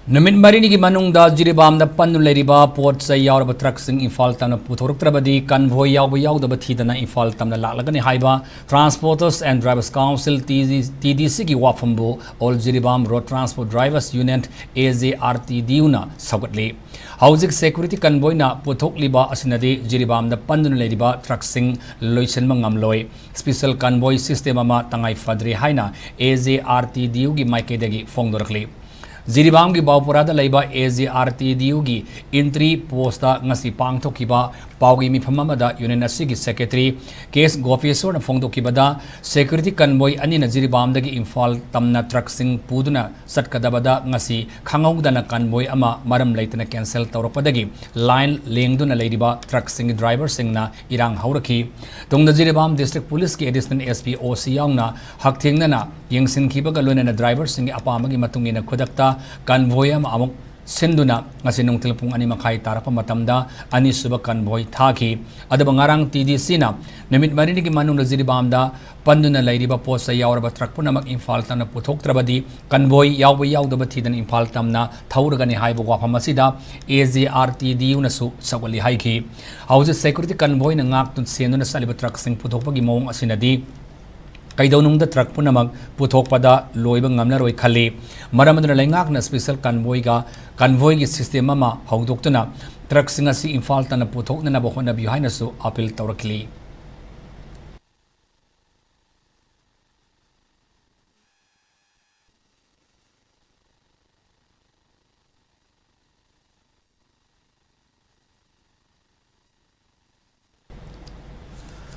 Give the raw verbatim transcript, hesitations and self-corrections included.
ꯅꯨꯃꯤꯠ ꯃꯔꯤꯅꯤꯒꯤ ꯃꯅꯨꯡꯗ ꯖꯤꯔꯤꯕꯥꯝꯗ ꯄꯟꯗꯨꯅ ꯂꯩꯔꯤꯕ ꯄꯣꯠ ꯆꯩ ꯌꯥꯎꯔꯕ ꯇ꯭ꯔꯛꯁꯤꯡ ꯏꯝꯐꯥꯜ ꯇꯝꯅ ꯄꯨꯊꯣꯔꯛꯇ꯭ꯔꯕꯗꯤ convoy ꯌꯥꯎꯕ ꯌꯥꯎꯗꯕ ꯊꯤꯗꯅ ꯏꯝꯐꯥꯜ ꯇꯝꯅ ꯂꯥꯛꯂꯒꯅꯤ ꯍꯥꯏꯕ Transporters and Drivers Council, TDCꯒꯤ ꯋꯥꯐꯝꯕꯨ All Jiribam Road Transport Drivers Union, AJRTDUꯅ ꯁꯧꯒꯠꯂꯤ꯫ ꯍꯧꯖꯤꯛ security convoyꯅ ꯄꯨꯊꯣꯛꯂꯤꯕ ꯑꯁꯤꯅꯗꯤ ꯖꯤꯔꯤꯕꯥꯝꯗ ꯄꯟꯗꯨꯅ ꯂꯩꯔꯤꯕ ꯇ꯭ꯔꯛꯁꯤꯡ ꯂꯣꯏꯁꯤꯟꯕ ꯉꯝꯂꯣꯏ꯫ Special convoy system ꯑꯃ ꯇꯉꯥꯏ ꯐꯗ꯭ꯔꯦ ꯍꯥꯏꯅ AJRTDUꯒꯤ ꯃꯥꯏꯀꯩꯗꯒꯤ ꯐꯣꯡꯗꯣꯔꯛꯂꯤ꯫ ꯖꯤꯔꯤꯕꯥꯝꯒꯤ ꯕꯥꯎꯄꯨꯔꯥꯗ ꯂꯩꯕ AJRTDUꯒꯤ entry postꯇ ꯉꯁꯤ ꯄꯥꯡꯊꯣꯛꯈꯤꯕ ꯄꯥꯎꯒꯤ ꯃꯤꯐꯝ ꯑꯃꯗ union ꯑꯁꯤꯒꯤ secretary ꯀꯦ ꯑꯦꯁ ꯒꯣꯄꯦꯁꯣꯔꯅ ꯐꯣꯡꯗꯣꯛꯈꯤꯕꯗ, security convoy ꯑꯅꯤꯅ ꯖꯤꯔꯤꯕꯥꯝꯗꯒꯤ ꯏꯝꯐꯥꯜ ꯇꯝꯅ ꯇ꯭ꯔꯛꯁꯤꯡ ꯄꯨꯗꯨꯅ ꯆꯠꯀꯗꯕꯗ ꯉꯁꯤ ꯈꯪꯍꯧꯗꯅ convoy ꯑꯃ ꯃꯔꯝ ꯂꯩꯇꯅ cancel ꯇꯧꯔꯛꯄꯗꯒꯤ line ꯂꯦꯡꯗꯨꯅ ꯂꯩꯔꯤꯕ ꯇ꯭ꯔꯛꯁꯤꯡꯒꯤ driverꯁꯤꯡꯅ ꯏꯔꯥꯡ ꯍꯧꯔꯛꯈꯤ꯫ ꯇꯨꯡꯗ Jiribam district policeꯀꯤ additional SP, OC ꯌꯥꯎꯅ ꯍꯛꯊꯦꯡꯅꯅ ꯌꯦꯡꯁꯤꯟꯈꯤꯕꯒ ꯂꯣꯏꯅꯅ driverꯁꯤꯡꯒꯤ ꯑꯄꯥꯝꯕꯒꯤ ꯃꯇꯨꯡ ꯏꯟꯅ ꯈꯨꯗꯛꯇ convoy ꯑꯃ ꯑꯃꯨꯛ ꯁꯤꯟꯗꯨꯅ ꯉꯁꯤ ꯅꯨꯡꯊꯤꯜ ꯄꯨꯡ ꯑꯅꯤ ꯃꯈꯥꯏ ꯇꯥꯔꯛꯄ ꯃꯇꯝꯗ ꯑꯅꯤꯁꯨꯕ convoy ꯊꯥꯈꯤ꯫ ꯑꯗꯨꯕꯨ ꯉꯔꯥꯡ TDCꯅ ꯅꯨꯃꯤꯠ ꯃꯔꯤꯅꯤꯒꯤ ꯃꯅꯨꯡꯗ ꯖꯤꯔꯤꯕꯥꯝꯗ ꯄꯟꯗꯨꯅ ꯂꯩꯔꯤꯕ ꯄꯣꯠ ꯆꯩ ꯌꯥꯎꯔꯕ ꯇ꯭ꯔꯛ ꯄꯨꯝꯅꯃꯛ ꯏꯝꯐꯥꯜ ꯇꯝꯅ ꯄꯨꯊꯣꯛꯇ꯭ꯔꯕꯗꯤ convoy ꯌꯥꯎꯕ ꯌꯥꯎꯗꯕ ꯊꯤꯗꯅ ꯏꯝꯐꯥꯜ ꯇꯝꯅ ꯊꯧꯔꯒꯅꯤ ꯍꯥꯏꯕ ꯋꯥꯐꯝ ꯑꯁꯤꯗ AJRTDUꯅꯁꯨ ꯁꯧꯒꯠꯂꯤ ꯍꯥꯏꯈꯤ꯫ ꯍꯧꯖꯤꯛ security convoyꯅ ꯉꯥꯛꯇꯨ ꯁꯦꯟꯗꯨꯅ ꯆꯠꯂꯤꯕ ꯇ꯭ꯔꯛꯁꯤꯡ ꯄꯨꯊꯣꯛꯄꯒꯤ ꯃꯑꯣꯡ ꯑꯁꯤꯅꯗꯤ ꯀꯩꯗꯧꯅꯨꯡꯗ ꯇ꯭ꯔꯛ ꯄꯨꯝꯅꯃꯛ ꯄꯨꯊꯣꯛꯄꯗ ꯂꯣꯏꯕ ꯉꯝꯂꯔꯣꯏ ꯈꯜꯂꯤ꯫ ꯃꯔꯝ ꯑꯗꯨꯅ ꯂꯩꯉꯥꯛꯅ special convoyꯒ convoyꯒꯤ system ꯑꯃ ꯍꯧꯗꯣꯛꯇꯨꯅ ꯇ꯭ꯔꯛꯁꯤꯡ ꯑꯁꯤ ꯏꯝꯐꯥꯜ ꯇꯝꯅ ꯄꯨꯊꯣꯛꯅꯅꯕ ꯍꯣꯠꯅꯕꯤꯌꯨ ꯍꯥꯏꯅꯁꯨ appeal ꯇꯧꯔꯛꯂꯤ꯫